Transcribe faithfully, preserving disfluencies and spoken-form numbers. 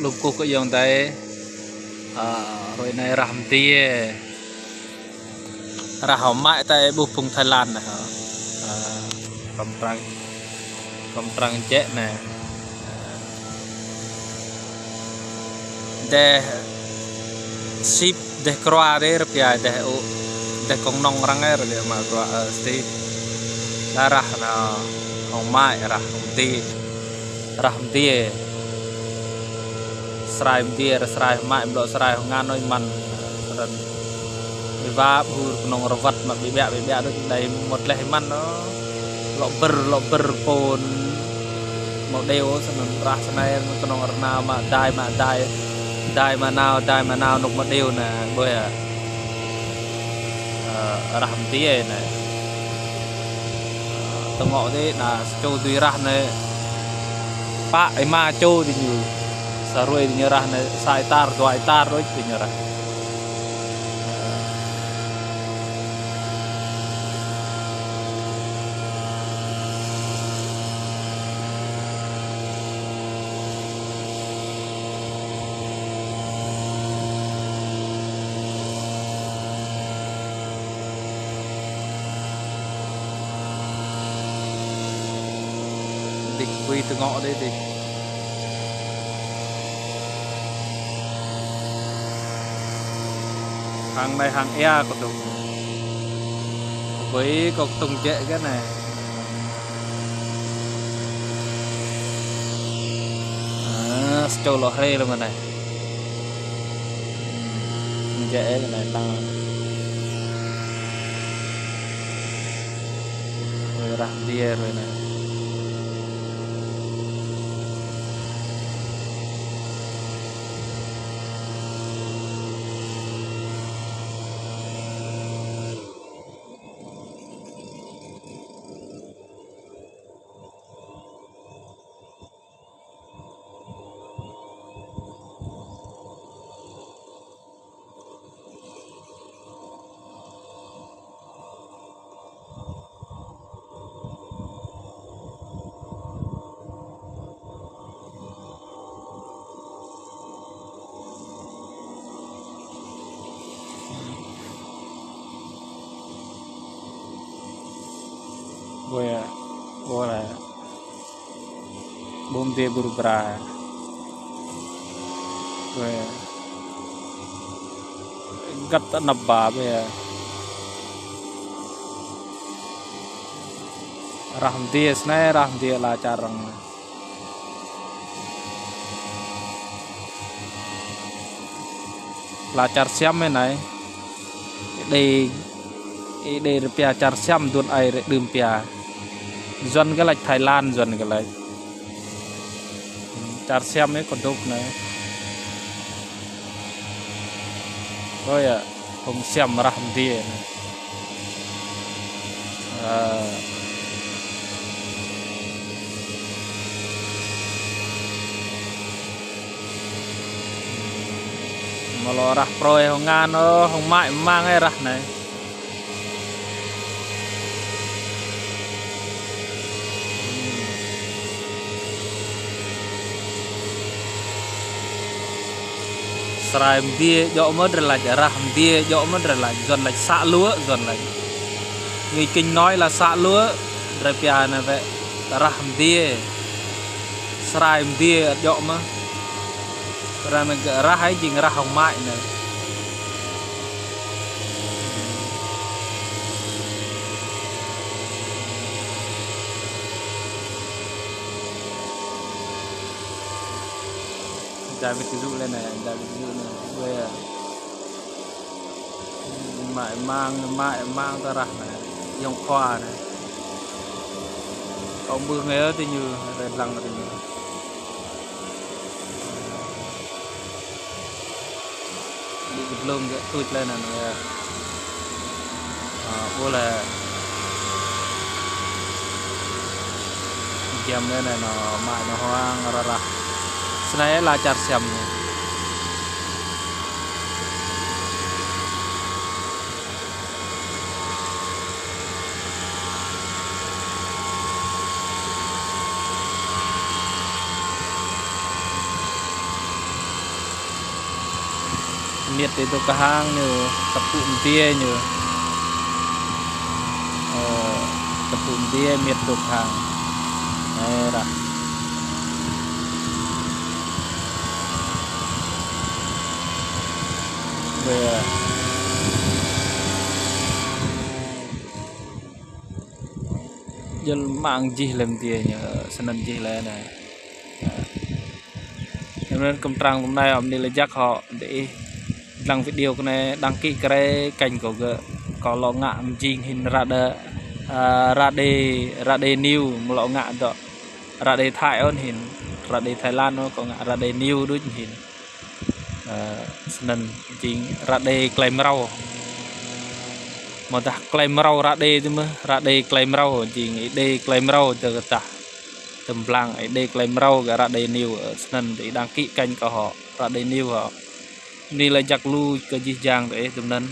Lŭng kơ ayŏng adei, a, hruê anei rah mdiê. Rah hŏng mă ta ƀuh phung Thái Lan anei. A, kăm trăng, kăm trăng jĕ anei. Deh sĭt, deh krua dih rơpia deh ŭ, deh kông nŏng arăng ơ rơpia mă krua, ơ, sĭt. Leh rah anei hŏng mă, rah hŏng mdiê. Rah mdiê. Srai mdiê, srai mă, blŏ srai hŏng ngăn ôh êmăn. Snăn. Êwa ƀhur knŏng rơwăt mă ƀiă ƀiă ƀiă ƀiă đuč đei mŭt leh êmăn ôh. Lŏ bơr, lŏ bơr pôn. Mâo điêu snăn rah snei knŏng rơnao mă dai mă dai. Dai mă nao, dai mă nao nuk mâo điêu anei, ƀuh yơh. Ơ, rah mdiê anei. Ơ, tơngŏ dih, đa sa čô dưi rah anei. Pă êma čô diñu. Sa hruê diñu rah anei, sa hectar, dua hectar đuč diñu rah. Dih, kbưi tơngŏ dih, dih. Hang anei hang êa kơ dôk. Kbưi kơ ktŭng jĕ kơ anei. A, sa čô lŏ hriê lŏ mơ̆ng anei. Jĕ kơ anei tăng. Ôi, rah mdiê hruê anei. Ƀuh yơh, ƀuh leh. Ƀuh mdiê bur bra. Ƀuh yơh. Găt anăp ba ƀuh yơh. Rah mdiê snei, rah mdiê ala čar arăng. Ala čar Siăm anei. Êđê, êđê rơpia čar Siăm duôn ai rơđưm pia. Yuăn kơ lač Thái Lan, Yuăn kơ lač. Čar Siăm anei kơ dôk anei. Ôi yơh, phung Siăm rah mdiê anei. Ơ. Mâo lŏ rah proi hŏng ngăn ôh, hŏng mă mang ơ rah anei. Srai mdiê djŏ mơh drei lač, rah mdiê djŏ mơh drei lač, Yuăn lač xạ lúa, Yuăn lač. Người Kinh nói là xạ lúa, drei pia anei wĕ rah mdiê. Srai mdiê djŏ mơh. Arăng anei gơ̆ rah ai jing rah hŏng mă anei. Dai wĭt kơ yŭ leh anei, dai wĭt kơ yŭ anei. Ƀuh yơh. Mă mang, mă mang tơ rah anei. Ayŏng khua anei. Kâo ƀuh ngă diñu, rei dlăng diñu. Ƀĭ kơ dlông gơ̆ tuč leh anăn yơh. A, ƀuh leh. Giăm leh anăn, mă ñu hŏng rah rah. Snei ala čar Siăm anei. Miêt ti dôk kơ hang ñu, kpŭ mdiê ñu. Ơ, kpŭ mdiê miêt dôk hang. Ơ, rah. Bơ. Jăl mang jih lem mdiê ñu, snăn jih leh anei. Ơ. Anăn kăm trang tŭm anei ơ mni leh jăk hŏ, diih dlăng video kơ anei đăng ký kơ rei kênh kâo gơ̆, kâo lŏ ngă mjing hĭn ră đê, ơ, ră đê, ră đê new, amâo lŏ ngă dŏ ră đê Thái ôh hĭn, ră đê Thái Lan ôh, kâo ngă ră đê new đuč hĭn. Ơ, snăn jing ră đê klei mrâo. Amâodah klei mrâo ră đê ti mơh, ră đê klei mrâo, jing Êđê klei mrâo tơ kơ tah. Tơm blang Êđê klei mrâo gơ̆ ră đê new, ơ, snăn diih đăng ký kênh kâo hŏ, ră đê new hŏ. Mni leh jăk lu kơ jih jang diih tŭm anăn.